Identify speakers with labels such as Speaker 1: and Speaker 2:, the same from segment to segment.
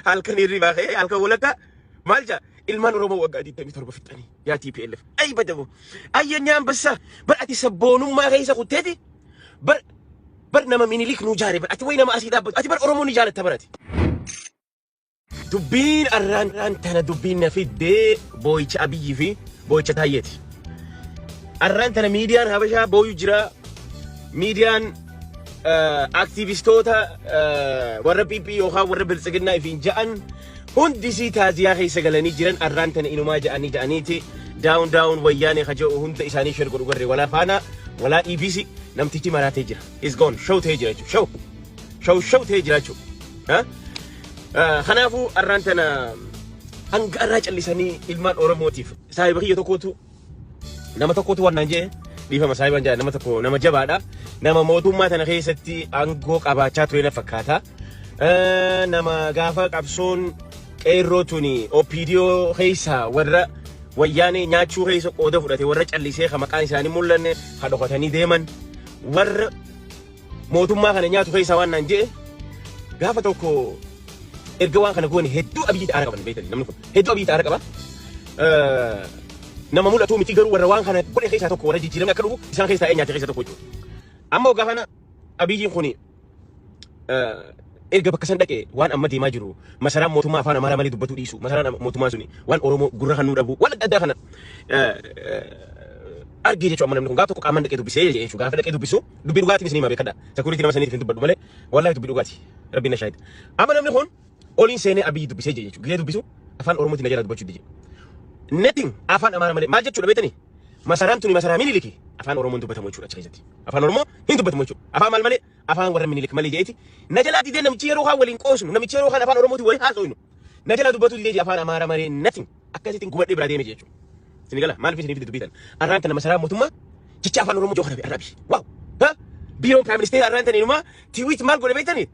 Speaker 1: Halkan hirribaa ka'ee halkan walakkaa maal jaa ilmaan Oromoo waggaa 27 fixanii yaa TPLF. Ay badabu. Ayya ambassaa bar ati sabboonummaa keessa kutteeti bar bar nama Minilik nuu jaare bar ati wayi nama asii dhaabbatu ati bar Oromoo ni jaalatta barati. Dubbiin arraan tana dubbiin na fiddee boo'icha Abiyyi fi boo'icha Taayyeeti. Arraan tana miidiyaan Habashaa booyu jira. Miidiyaan aktiivistoota warra PP yookaan warra Biltsiginnaa ifiin ja'an hundisii taaziyaa keessa galanii jiran arraan tana inumaa ja'anii ja'aniiti. Down down Wayyaanee ka jedhu hunda isaanii share godhu garree walaa faanaa walaa EBC namtichi maraatee jira. Is gone. Show ta'ee jira jechuudha. Show. Show show ta'ee jira jechuudha. Kanaafuu arraan tana hanga arraa callisanii ilmaan Oromootiif saahiba kiyya tokkotu nama tokkotu waan naan jee dhiifama saahibaan jaa nama tokko nama jabaadha. Nama mootummaa tana keessatti aangoo qabaachaa ture na fakkaata. Nama gaafa qabsoon qeerroo tuni OPDO keessa warra Wayyaanee nyaachuu keessa qooda fudhate warra callisee ka maqaan isaanii mul'anne ka dhokatanii deeman warra mootummaa kana nyaatu keessaa waan naan jedhe gaafa tokko erga waan kana goone hedduu Abiyyitti aara qaban beektanii namni kun hedduu Abiyyitti aara qaba. Nama mul'atu miti garuu warra waan kana godhe keessaa tokko warra jijjiiramni akka dhufu isaan keessaa nyaate keessaa tokko jechuudha. Amma waggaa kana Abiyyiin kuni erga bakka san dhaqe waan amma deemaa jiru masaraan mootummaa afaan Amaaraa malee dubbatuu dhiisu masaraan mootummaa suni waan Oromoo gurra kan nuu dhabu waan adda addaa kana argee jechuudha. Amma namni kun gaafa tokko qaamaan dhaqee dubbisee jechuudha. Gaafa dhaqee dubbisu dubbii dhugaatiin isin hima beekadha. Security nama saniitiif hin dubbadhu malee wallaahi dubbii dhugaati, rabbiin na shaahida. Amma namni kun oliin seenee Abiyyi dubbisee jechuudha. Gizee dubbisu afaan Oromootiin na jalaa dubbachuu dide. Nothing, afaan Amaaraa malee. Maal jechuudha beektanii? Masaraan tuni masaraa Miniliki, afaan Oromoon dubbatamu jechuudha achi keessatti. Afaan Oromoo hin dubbatamu jechuudha. Afaan maal malee? Afaan warra Minilik malee jeeti. Na jalaa didee namichi yeroo kaan waliin qoosnu, namichi yeroo kaan afaan Oromootiin waliin haasofnu. Na jalaa dubbatu didee afaan Amaaraa malee nothing. Akkasittiin gubadhee biraa deeme jechuudha. Isin gala maaliif isin fide dubbitan? Arraan tana masaraa mootummaa jecha afaan Oromoo joo kana arrabi. Wow! Ha? Biiroon Prime Minister arraan tana inumaa tweet maal godhe beektanii?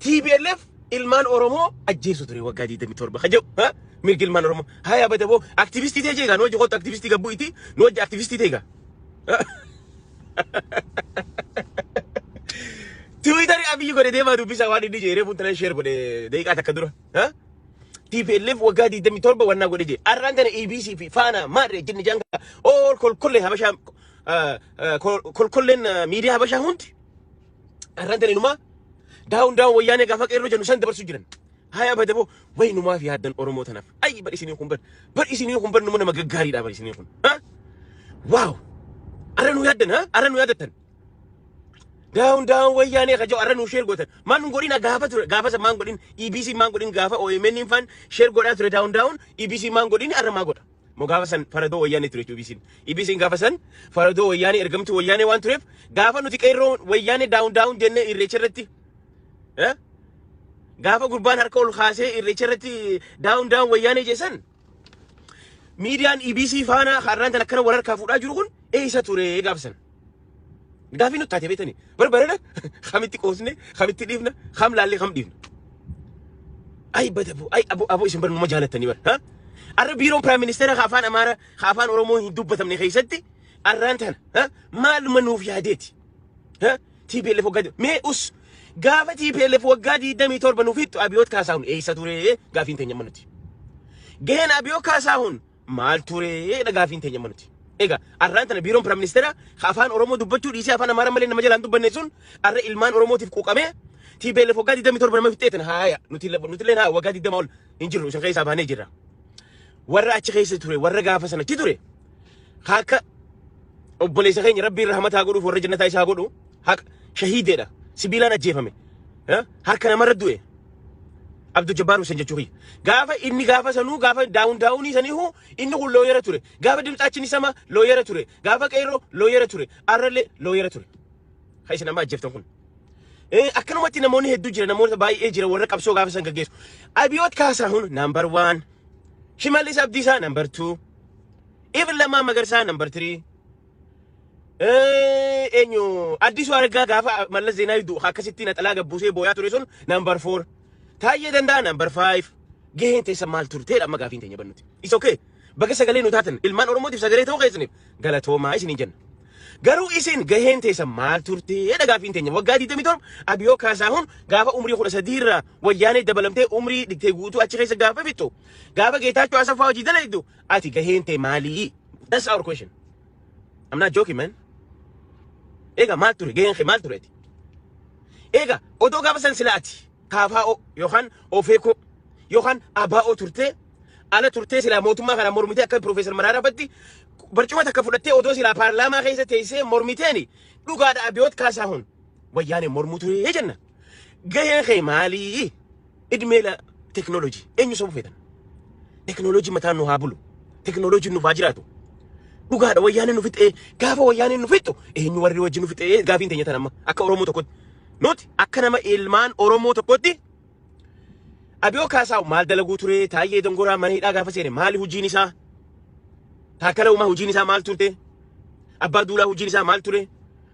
Speaker 1: TPLF ilmaan Oromoo ajjeesu ture waggaa 27 ka jedhu. Ha? Mirgi ilmaan Oromoo. Haya badaboo aktivistii ta'e jeegaa nu hojii kottu aktivistii gabbuu iti nu hojii aktivistii ta'e gaa. Tiwiitarii Abiyyi godhe deemaa dubbisaa waan inni jedhe reefuun tana share godhe daqiiqaa takka dura. TPLF waggaa 27 wannaa godhe jedhe. Arraan tana EBC fi Faana maarree jinni jaanka ool kolkollee Habashaa kolkolleen miidiyaa Habashaa hundi arraan tana inumaa down down Wayyaanee gaafa qeerroo jennu san dabarsuu jiran. Haya badaboo way numaaf yaaddan Oromoo tanaaf. Ay bar isinii kun bar bar isinii kun bar numa nama gaggaariidha bar isinii kun. Ha? Wow! Arra nu yaaddan ha? Arra nu yaadattan. Down down Wayyaanee kajoo arra nu share gootan. Maan nu godhin gaafa ture gaafa san maan godhin EBC maan godhin gaafa OMN fan share godhaa ture down down EBC maan godhin arra maa godha. Moo gaafa san faradoo Wayyaanee ture jechuudha EBC'n. EBC'n gaafa san faradoo Wayyaanee ergamtuu Wayyaanee waan tureef gaafa nuti qeerroo Wayyaanee down down jennee irreecha irratti eh? Gaafa gurbaan harka ol kaasee irreecha irratti down down Wayyaanee jeessan miidiyaan EBC faana har'aan tan akkana wal harkaa fuudhaa jiru kun eessa ture gaafa san? Gaafii nutti taate beektanii barbarana kamitti qoosne kamitti dhiifna kam laallee kam dhiifna. Ay badabu ay abo abo isin bar numa jaalattanii bar ha? Arra biiroon prime minister ka afaan Amaaraa ka afaan Oromoo hin dubbatamne keessatti arraan tana ha? Maaluma nuuf yaadeeti? Ha? TPLF waggaa mee us gaafa TPLF waggaa 27 nuuf hittu Abiyoot Kaasaahun eessa ture gaafiin teenya amma nuti. Gaheen Abiyoot Kaasaahun maal ture dha gaafiin teenya amma nuti. Egaa arraan tana biiroon prime minister ka afaan Oromoo dubbachuu dhiisee afaan Amaaraa malee nama jalaan dubbanne sun arra ilmaan Oromootiif quuqamee TPLF waggaa 27 nama fixxee tana haaya nuti nuti illee haa waggaa 20 ol hin jirru isin keessaa baanee jirra. Warra achi keessa ture warra gaafa sana achi ture akka obboleessa keenya rabbiin rahmataa godhuuf warra jannataa isaa godhu haqa shahiideedha sibiilaan ajjeefame harka namarra du'e Abdul Jabbaar Hussein jechuu kiyya. Gaafa inni gaafa sanuu gaafa down downii saniihu inni kun lawyer ture. Gaafa dimtsaachin sama lawyer ture. Gaafa qeerroo lawyer ture. Arrallee lawyer ture. Kan isin amma ajjeeftan kun. Akkanumatti namoonni hedduu jira namoota baay'ee jira warra qabsoo gaafa san gaggeessu. Abiyoot Kaasaahun number one. Shimallis Abdiisaa number two. Ibn Lammaa Magarsaa number three. Eenyu Addisuu Araggaa gaafa Mallas Zeenaawi du'u akkasitti naxalaa gabbuusee booyaa ture sun number four. Taayyee Danda'a number five. Gaheen teessa maal turteedha amma gaafiin teenya bannuti. It's okay. Baga sagalee nu taatan ilmaan Oromootiif sagalee ta'uu keessaniif galatoomaa isiniin jenna. Garuu isin gaheen teessan maal turtee dhagaafiin teenya waggaa 27 Abiyoo Kaasaahun gaafa umrii 13 irraa wayyaanee dabalamtee umrii digtee guutuu achi keessa gaafa fixxu, gaafa Geetaachoo Asaffaa hojii dalaydu, ati gaheen tee maalii? That's our question. I'm not joking, man. Egaa maal ture gaheen kee, maal ture ati? Egaa odoo gaafa san sila ati KFO yookaan Ofeekoo yookaan ABO turtee, ala turtee, silaa mootummaa kana mormitee akka Piroofeesar Maraaraa fatti barcuma takka fudhattee odoo silaa paarlaamaa keessa teessee mormiteeni, dhugaadha, Abiyoot Kaasaahun wayyaanee mormuu turee jenna. Gaheen kee maalii? Idmeela teknoolojii eenyu sobu feetan? Teknoolojii mataan nu haa bulu. Teknoolojiin nuuf haa jiraatu. Dhugaadha, wayyaaneen nu fixee, gaafa wayyaaneen nu fixxu eenyu warri wajjin nu fixee? Gaafiin teenya tan amma akka Oromoo tokkotti. Nuti akka nama ilmaan Oromoo tokkotti, Abiyoo Kaasaa'u maal dalaguu ture? Taayyee Dongoraa mana hidhaa gaafa seene maali hojiin isaa? Taakkala Uumaa hojiin isaa maal turte? Abbaa Duulaa hojiin isaa maal ture?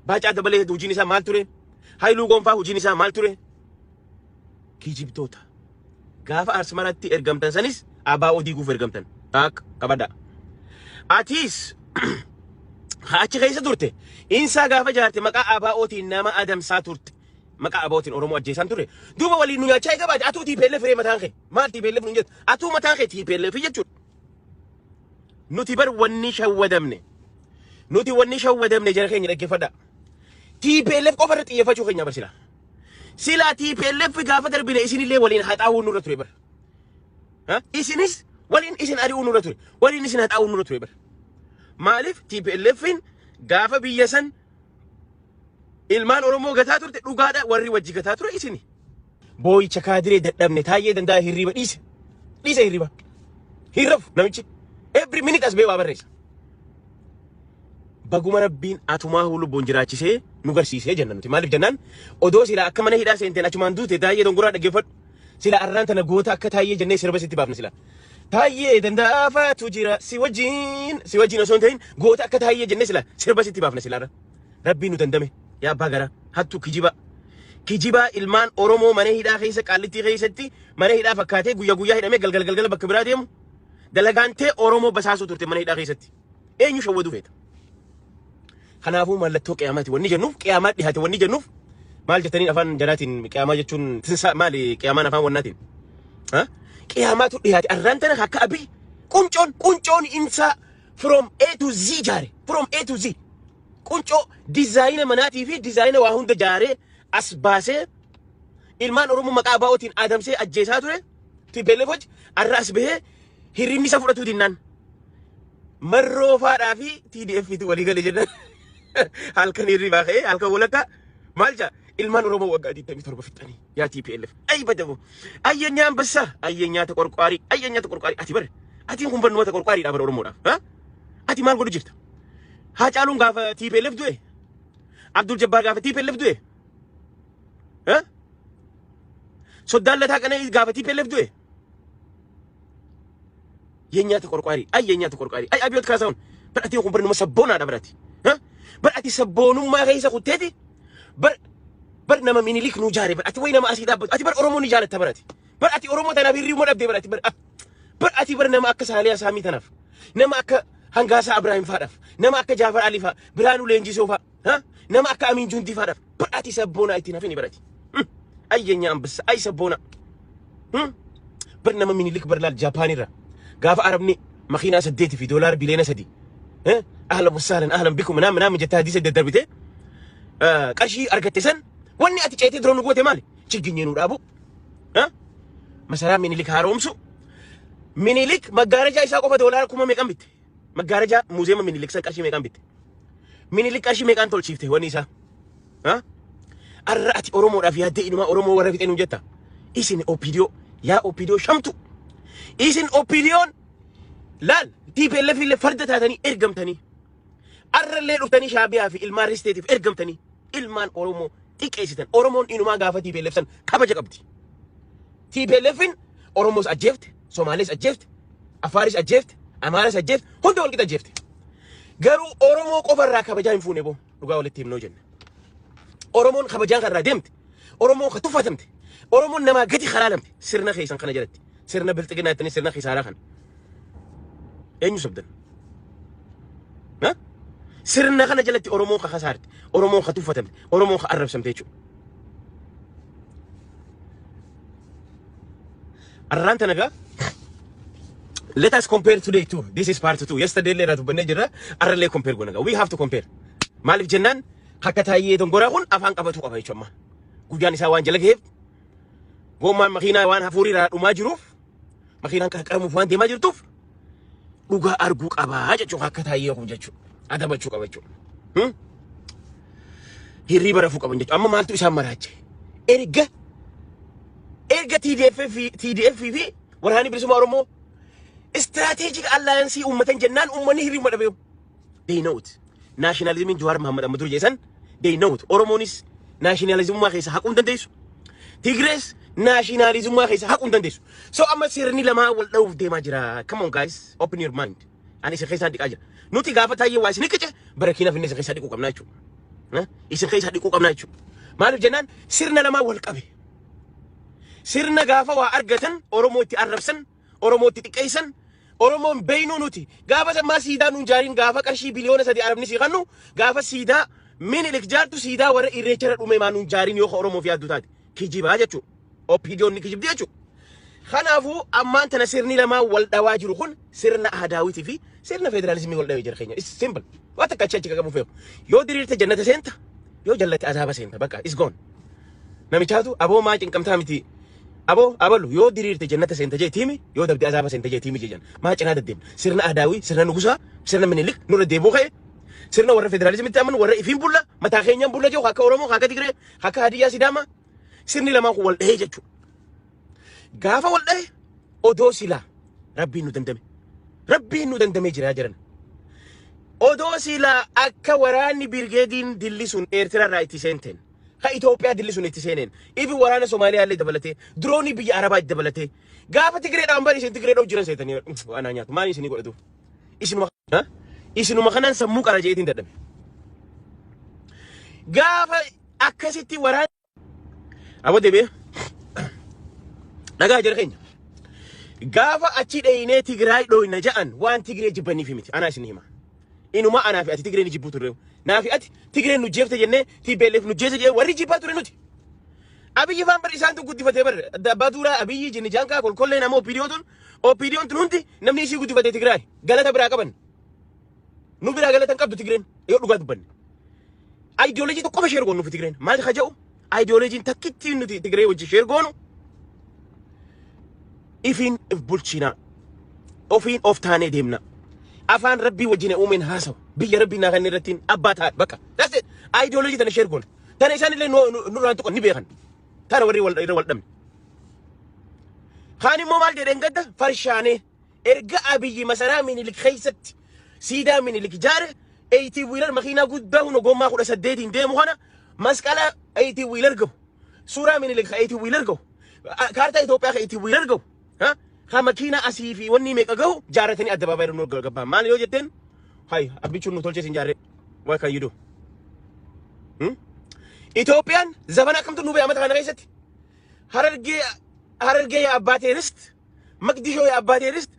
Speaker 1: Baacaa Dabalee hojiin isaa maal ture? Haayiluu Gonfaa hojiin isaa maal ture? Kijibtoota. Gaafa Asmaratti ergamtan sanis ABO diiguuf ergamtan. Akka qabadha. Atis achi keessa turte. Insaa gaafa jaarte maqaa ABOtiin nama adamsaa turte. Maqaa ABOtiin Oromoo ajjeesaan ture. Duuba waliin nu nyaachaa eega baate, atuu TPLF firee mataan kee. Maal TPLF nu jettu? Atuu mataan kee TPLF jechuudha. Nuti bar wanni shawwadamne. Nuti wanni shawwadamne, jara keenya, dhaggeeffadha. TPLF qofa irra xiyyeeffachuu keenya bar sila. Sila TPLF gaafa darbine isinillee waliin haxaa'uu nurra ture bar. Isinis waliin isin ari'uu nurra ture. Waliin isin haxaa'uu nurra ture bar. Maaliif TPLFin gaafa biyya san ilmaan Oromoo gataa turte, dhugaadha, warri wajji gataa ture isini. Booyicha kaadiree dadhabne. Taayyee Danda'a hirriba dhiise. Dhiise hirriba. Hirrafu namichi. Every minute as ba'ee waa barreessa. Baguma Rabbiin atumaa lubbuun jiraachisee nu garsiisee jenna nuti. Maaliif jennaan, odoo silaa akka mana hidhaa seenteen achumaan duute, Taayyee Dongoraa, dhaggeeffadhu. Sila arraan tana goota akka Taayyee jennee sirba sitti baafne sila. Taayyee Danda'aafaatu jira si wajjin, si wajjin osoo hin ta'in goota akka Taayyee jennee sila sirba sitti baafne sila irra. Rabbiin nu dandame yaa abbaa garaa hattu kijiba. Kijibaa ilmaan Oromoo mana hidhaa keessa, Qaallittii keessatti mana hidhaa fakkaatee guyyaa guyyaa hidhamee galgal galgala bakka biraa deemu. Dalagaan tee Oromoo basaasuu turte mana hidhaa keessatti. Eenyu shawwaduu feeta? Kanaafuu mallattoo qiyaamaati wanni jennuuf, qiyaamaa dhihaate wanni jennuuf, maal jettaniin afaan jalaatiin qiyaamaa jechuun tinsaa maali, qiyaamaan afaan wannaatiin? Qiyaamaatu dhihaate. Arraan tana akka Abiy quncoon quncoon insaa from A to Z jaare, from A to Z quncoo dizaayina manaatii fi dizaayina waa hunda jaaree as baasee ilmaan Oromoo maqaa ABOtiin adamsee ajjeesaa ture. TPLF hojii arra as bahee hirribni isa fudhatuu dinnaan Marroo faadhaa fi TDF tu walii gale jennaan halkan hirribaa ka'ee halkan walakkaa maal jaa? Ilmaan Oromoo waggaa 27 fixanii yaa TPLF, ay badamu, ayya ambassaa, ayya nyaata qorqaarii, ayya nyaata qorqaarii. Ati bar atiin kun barnoota qorqaariidha bar Oromoodhaaf. Ha, ati maal godhu jirta? Haacaaluun gaafa TPLF du'e, Abdul Jabbaar gaafa TPLF du'e, ha, Soddaan Lataa Qana'ii gaafa TPLF du'e, የኛ ተቆርቋሪ፣ አይ የኛ ተቆርቋሪ፣ አይ አብዮት ካሳሁን፣ bar ati kun bar nama sabboonaadha barati. Ha, bar ati sabboonummaa keessa kutteeti bar bar nama Minilik nu jaare. Bar ati way nama asii dhaabbatu, ati bar Oromoo ni jaalatta. Bar ati, bar ati Oromoo tanaaf hirriibuma dhabdee. Bar ati, bar bar ati bar nama akka Saaliyaa Saamii tanaaf, nama akka Hangaasaa Abrahiim faadhaaf, nama akka Jaafar Ali faa, Biraanuu Leenjisoo faa, ha, nama akka Amiin Jundii faadhaaf bar ati sabboonaa ittiin hafini. Bar ati ay የኛ አንበሳ፣ ay sabboona bar nama Minilik. Bar laal, Jaapaanirra gaafa Arabni makiinaa 8 fi doolaara biliyoona 3 "أهلا وسهلا، أهلا بكم" ምናምን ምናምን jettee hadiisa daddarbite qarshii argatte san, wanni ati ceetee dura nu goote maali? Chigginyee nu dhaabu, masaraa Minilik haaromsu. Minilik maggaarajaa isaa qofa doolaara kuma meeqan bitte? Maggaarajaa muuzeema Minilik san qarshii meeqan bitte? Minilik qarshii meeqaan tolchiifte wanni isaa? Arra ati Oromoodhaaf yaaddee inumaa Oromoo warra fixee nu jetta. Isin OPDO, yaa OPDO shamtu. Isin OPDOn laal, TPLF illee farda taatanii ergamtanii. Arrallee dhuftanii Shaabiyaa fi ilmaan Risteetiif ergamtanii ilmaan Oromoo xiqqeessitan. Oromoon inumaa gaafa TPLF san kabaja qabdi. TPLFin Oromoos ajjeefte, Somaalees ajjeefte, Afaaris ajjeefte, Amaaras ajjeefte, hunda walqixa ajjeefte. Garuu Oromoo qofarraa kabajaa hin fuune boo, dhugaa walitti himnoo jenne. Oromoon kabajaan kan irraa deemte, Oromoon kan tuffatamte, Oromoon namaa gadi karaalamte sirna keessan kana jalatti. Sirna bilxiginaa jettanii sirna kisaaraa kana. Eenyu sobdan? Sirna kana jalatti Oromoon ka kasaarte, Oromoon ka tuffatamte, Oromoon ka arrabsamte jechuudha. Arraan tana gaa let us compare today too. This is part 2. Yesterday illee irraa dubbannee jirra. Arrallee compare goona gaa. We have to compare. Maaliif jennaan akka Taayyee Dongoraa kun afaan qabatu qaba jechuudha amma. Guyyaan isaa waan jala gaheef, gommaan makiinaa waan hafuurii irraa dhumaa jiruuf, makiinaan qarqaramuuf waan deemaa jirtuuf, dhugaa arguu qabaa jechuudha akka Taayyee kun jechuudha. Adabachuu qaba jechuudha. Hirriiba rafuu qaban jechuudha. Amma maaltu isaan maraache? Erga TDF fi waraanni bilisummaa Oromoo strategic alliance uummatan jennaan uummanni hirriibuma dhabeewu. They know it. Nationalismiin Jawaar Mohammad amma dur jeesan they know it. Oromoonis nationalismummaa keessa haquu hin dandeessu. Tigrees nationalismummaa keessa haquu hin dandeessu. So amma sirni lamaa wal dha'uuf deemaa jira. Come on guys, open your mind. Ani isin keessaa dhiqaa jira. Nuti gaafa Taayyee waa isin qice barakiina finne isin keessaa dhiquu qabnaa jechuudha. Isin keessaa dhiquu qabnaa jechuudha. Maaliif jennaan sirna lamaa wal qabe. Sirna gaafa waa argatan Oromoo itti arrabsan, Oromoo itti xiqqeessan, Oromoon beeynuu nuti. Gaafa sammaa siidaa nuun jaariin, gaafa qarshii biliyoona 3 Arabni sii kannu, gaafa siidaa Minilik jaartu, siidaa warra irreecharra dhume maa nuun jaariin yoo Oromoof yaaddu taate. Kijibaa jechuudha. OPDOn ni kijibdi jechuudha. Kanaafuu ammaan tana sirni lamaa wal dhawaa jiru kun sirna aadaawitii fi sirna federaalizimii wal dhawee jira keenya. It's simple. Waan takka achi achi qabu fe'u. Yoo diriirte jannata seenta, yoo jallate azaaba seenta. Bakka is gone. Namichaatu aboo maa cinqamtaa miti. Aboo abalu yoo diriirte jannata seenta jee tiimi, yoo dabde azaaba seenta jee tiimi jedhan. Maa cinaa deddeemna? Sirna aadaawii, sirna nugusaa, sirna Minilik nurra deebuu ka'e. Sirna warra federaalizimitti amanu, warra ifiin bulla, mataa keenyaan bulla jiru, akka Oromoo, akka Tigree, akka Hadiyyaa, Sidaamaa. Sirni lamaan kun wal dhahee jechuudha. Gaafa wal dhahe odoo silaa Rabbiin nu dandame. Rabbiin nu dandamee jira jiran. Odoo silaa akka waraanni birgeediin dilli sun Eertiraa irraa itti seenteen, ka Itoophiyaa dilli sun itti seeneen, ifi waraana Somaaliyaa illee dabalatee, diroonii biyya Arabaa itti dabalatee, gaafa Tigreedhaan bari isin Tigree dha'u jiran seetanii waan nyaatu maal isinii godhatu? Isinuma isinuma kanaan sammuu qara jeetiin dadhabe. Gaafa akkasitti waraana Aboo deebi'ee dhagaa jara keenya. Gaafa achi dheeyinee Tigraay dhooyna ja'an waan Tigree jibbaniif miti. Anaa isin hima. Inuma anaa fi ati Tigree ni jibbuu turre. Naa fi ati Tigreen nu jeefte jennee TPLF nu jeese jennee warri jibbaa ture nuti. Abiyyi faan bar isaantu guddifatee bar abbaa duuraa Abiyyi jinni jaankaa kolkollee nama OPDO tun OPDOn tun hundi namni isii guddifate Tigraay galata biraa qaban. Nu biraa galata hin qabdu Tigreen yoo dhugaa dubbanne. Ideology tokko qofa share goonu nufi Tigreen. Maal ka jedhu ideologiin takkittiin nuti Tigree wajji share goonu ifiin if bulchinaa. Ofiin of taanee deemna. Afaan Rabbii wajjin uumeen haasawu. Biyya Rabbii naa kan irrattiin abbaa ta'a bakka. That's it. Ideology tana share goona. Tana isaan illee nurraan tuqan ni beekan. Tana warri wal irra wal dhabne. Kaan immoo maal jedheen gadda farshaanee erga Abiyyi masaraa Minilik keessatti siidaa Minilik ijaare, 18 wheeler makiinaa guddaa hunda gommaa 18n deemu kana, masqala 18 wheeler gahu, suuraa Minilik ka 18 wheeler gahu, kaartaa Itoophiyaa ka 18 wheeler gahu, ka makiinaa asii fi wanni meeqa gahu jaarratanii addabaabaayii irra nu gabbaan maal yoo jetteen, hay abbichuun nu tolchee sin jaarree, what can you do? Itoophiyaan zabana akkamtu nu ba'e amata kana keessatti? Harargee, Harargee yaa abbaatee rist, Maqdishoo yaa abbaatee rist,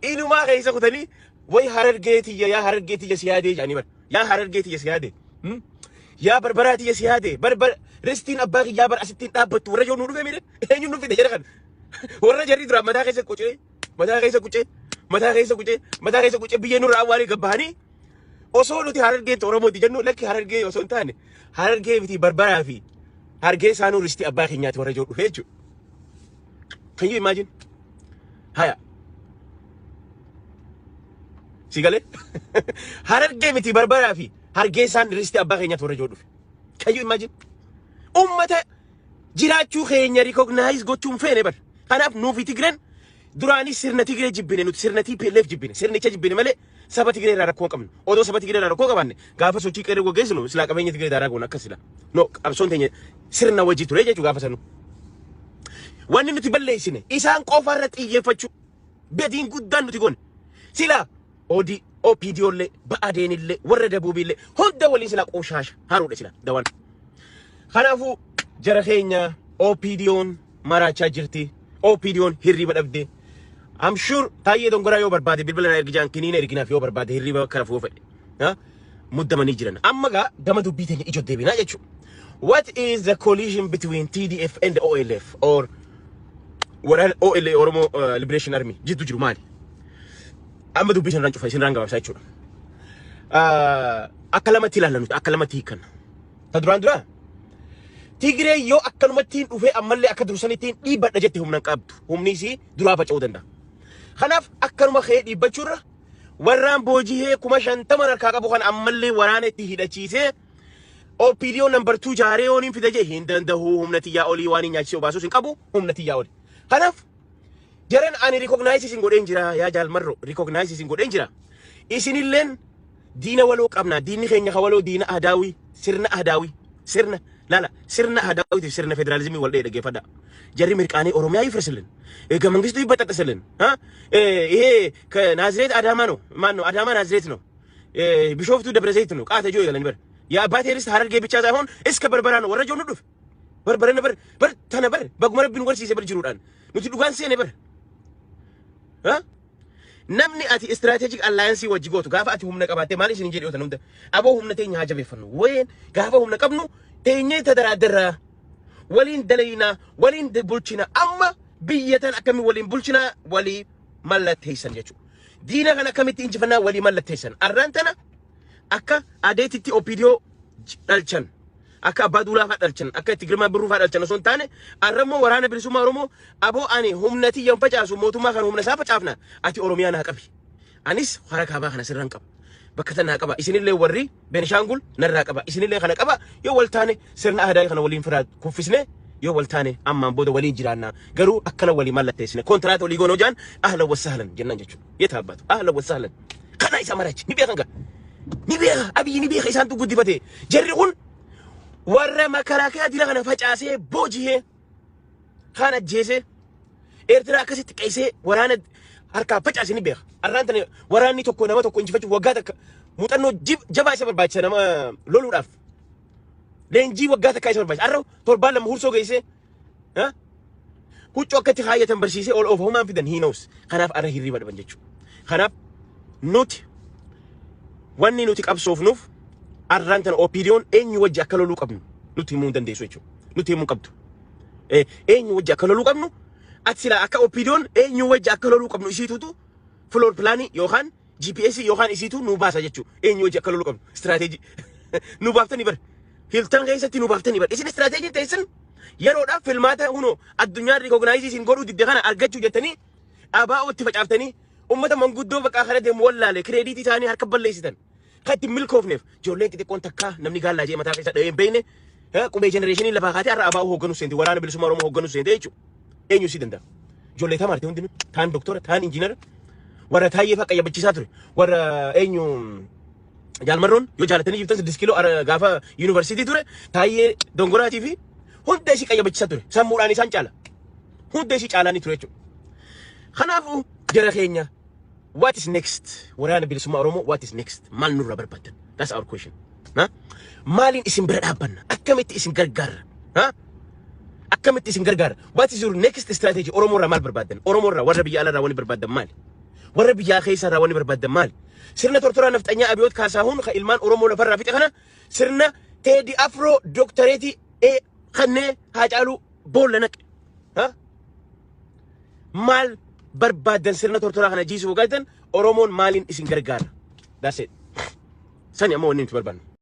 Speaker 1: inumaa keessa kutanii way Harargee tiyya, yaa Harargee tiyya si yaadee jedhanii bar, yaa Harargee tiyya si yaadee, yaa Barbaraa tiyya si yaadee, barbar ristiin abbaa kiyyaa bar asittiin dhaabbattu warra jiru nu dhufe mire eenyu nu fide jedha kan warra jarri duraan mataa keessa qucee mataa keessa qucee mataa keessa qucee mataa keessa qucee biyya nurraa awwaalee gabbahanii osoo nuti Harargeetti Oromooti jennu, lakki Harargee osoo hin taane Harargee miti, Barbaraa fi Hargee isaanuu ristii abbaa keenyaati warra jiru dhufe jechuudha. Can you imagine? Haya. Si galee? Harargee miti, Barbaraa fi Hargee isaan ristii abbaa keenyaati warra jiru dhufe. Can you imagine? Ummata jiraachuu keenya recognize gochuun feene bar. Kanaaf nuufi Tigreen duraanis sirna Tigree jibbine, nuti sirna TPLF jibbine, sirnicha jibbine malee saba Tigree irraa rakkoo hin qabnu. Odoo saba Tigree irraa rakkoo qabaanne gaafa sochii qeerroo gaggeessinu silaa qabeenya Tigree daaraa goona akkas sila. No, qabsoon teenya sirna wajji ture jechuu gaafa sanu. Wanni nuti balleessine isaan qofa irra xiyyeeffachuu badiin guddaan nuti goone. Sila OD, OPDO illee, Ba'adeen illee, warra Dabuubii illee hunda waliin sila qoshaasha haruudha sila dawaan. Kanaafuu jara keenya OPDOn maraachaa jirti. OPDOn hirriba dhabde. I'm sure Taayyee Dongoraa yoo barbaade bilbila na ergi jaan kiniina erginaaf yoo barbaade hirriba akka rafuu fedhe. Muddamanii jiran. Amma gaa gama dubbii teenya ijoo deebinaa jechuudha. What is the coalition between TDF and the OLF or waraana OLA, Oromo Liberation Army, jidduu jiru maali? Amma dubbii isin irraan cufa, isin irraan gabaabsaa jechuudha. Akka lamatti ilaalla nuti, akka lamatti hiikanna. Ta duraan duraa, Tigree yoo akkanumattiin dhufee ammallee akka dursanittiin dhiibbadha jette, humna hin qabdu. Humni isii duraa faca'uu danda'a. Kanaaf akkanuma ka'ee dhiibbachuurra warraan boojihee 50,000 harkaa qabu kan ammallee waraana itti hidhachiisee OPDO number 2 jaaree yoon hin fida jee hin danda'u, humna tiyyaa olii waan hin nyaachisee obaasuus hin qabu, humna tiyyaa oli. Kanaaf jaran ani recognize isin godheen jira, yaa Jaalmarro, recognize isin godheen jira. Isinilleen diina waloo qabna. Diinni keenya ka waloo diina adaawii, sirna adaawii, sirna lala, sirna adaawwiitiif sirna federaalizimii wal dhee dhaggeeffadha. Jarri mirqaanee Oromiyaa ይፍርስልን፣ ህገ መንግስቱ ይበጣጠስልን፣ ይሄ ከናዝሬት አዳማ ነው፣ ማን ነው፣ አዳማ ናዝሬት ነው፣ ቢሾፍቱ ደብረ ዘይት ነው፣ ቃተጆ ይገለን በር የአባቴ ርስት ሀረርጌ ብቻ ሳይሆን እስከ በርበራ ነው። ወረጆ ኑ ዱፍ በርበረ ነበር በር ተነበር baguma Rabbiin warsiise bar jiruudhaan nuti dhugaan seene bar. Namni ati strategic alliance wajji gootu gaafa ati humna qabaatte maal isin jedhu yoo hunda aboo humna teenya haa jabeeffannu, wayeen gaafa humna qabnu teenyee tadaraaddarraa waliin dalaynaa, waliin bulchina, amma biyya tan akkami waliin bulchinaa walii mallatteessan jechuudha. Diina kana akkamitti injifannaa walii mallatteessan. Arraan tana akka adeetitti OPDO dhalchan, akka Abbaa Duulaa fa'aa dhalchan, akka itti Girmaa Birruu fa'aa dhalchan osoo hin taane, arrammoo Waraana Bilisummaa Oromoo aboo ani humna tiyyan facaasu, mootummaa kana humna isaa facaafna, ati Oromiyaa naa qabi. Anis hara kaabaa kana sirraan qaba. Bakka tan naa qaba. Isinillee warri Benishaangul narraa qaba. Isinillee kana qaba. Yoo wal taane sirna aadaa kana waliin firaa kuffisne, yoo wal taane ammaan booda waliin jiraanna. Garuu akkana walii mallatteessine kontiraata walii goonoo jaan, أهلا وسهلا jennaan jechuudha. Yeet abbaatu أهلا وسهلا. Kana isa marachi ni beekan gaa. Ni beeka, Abiyyi ni beeka, isaantu guddifate. Jarri kun warra makalaakaa dila kana facaasee boojihee kaan ajjeesee Eertiraa akkasitti qeessee waraana harkaa facaasee ni beeka. Arraan tana waraanni tokko nama tokko injifachuuf waggaa takka muuxannoo jabaa isa barbaachisa, nama loluudhaaf. Leenjii waggaa takkaa isa barbaachisa. Arra torbaan 2 hursoo geessee huccuu akkatti kaayyatan barsiisee ol oofa homaan fidan, he knows. Kanaaf arra hirriba dhaban jechuudha. Kanaaf nuti wanni nuti qabsoofnuuf arraan tana OPDO'n eenyu wajji akka loluu qabnu nuti himuu hin dandeessu jechuudha. Nuti himuu qabdu. Eenyu wajji akka loluu qabnu, ati silaa akka OPDO'n eenyu wajji akka loluu qabnu isiitutu floor planii yookaan GPS yookaan isiitu nu baasa jechuudha. Eenyu wajji akka loluu qabnu istirateejii nu baaftanii bar. Hiltan keessatti nu baaftanii bar. Isin istiraateejii teessan yeroodhaaf filmaata hunoo addunyaan recognize isin godhuu didde kana argachuu jettanii ABO itti facaaftanii ummata manguddoo bakka kana deemu wallaale credit isaanii harka balleessitan. Kan ittiin milkoofneef ijoolleen xixiqqoon takka namni gaallaa jee mataa keessa dhahee hin beekne qubee generation lafaa kaatee har'a ABO hoogganuu seente, Waraana Bilisummaa Oromoo hoogganuu seente jechuudha. Eenyu si danda'a? Ijoollee tamaarte hundinuu taan doktora, taan injiinara, warra Taayyee fa'a qayyabachiisaa ture, warra eenyu Jaalmarroon yoo jaalatanii jirtan 6 kiiloo gaafa yuunivarsiitii ture Taayyee Dongoraatii fi hunda isii qayyabachiisaa ture, sammuudhaan isaan caala, hunda isii caalaanii ture jechuudha. Kanaafuu jara keenya, what is next? Waraana Bilisummaa Oromoo, what is next? Maal nurraa barbaadan? That's our question. Ha? Maaliin isin bira dhaabbanna? Akkamitti isin gargaarra? Ha? Akkamitti isin gargaara? What is your next strategy? Oromoo irraa maal barbaaddan? Oromoo irraa, warra biyya alaarraa wanni barbaaddan maali? Warra biyyaa keessaa irraa wanni barbaaddan maali? Sirna tortoraa nafxanyaa Abiyoot Kaasahuun kan ilmaan Oromoo lafarraa fixe kana, sirna Teedi Afroo dooktareetii kannee Haacaaluu boolla naqe. Ha? Maal barbaaddan? Sirna tortoraa kana jiisuu galtan, Oromoon maaliin isin gargaara? That's it. Sani ammoo wanni nuti barbaannu.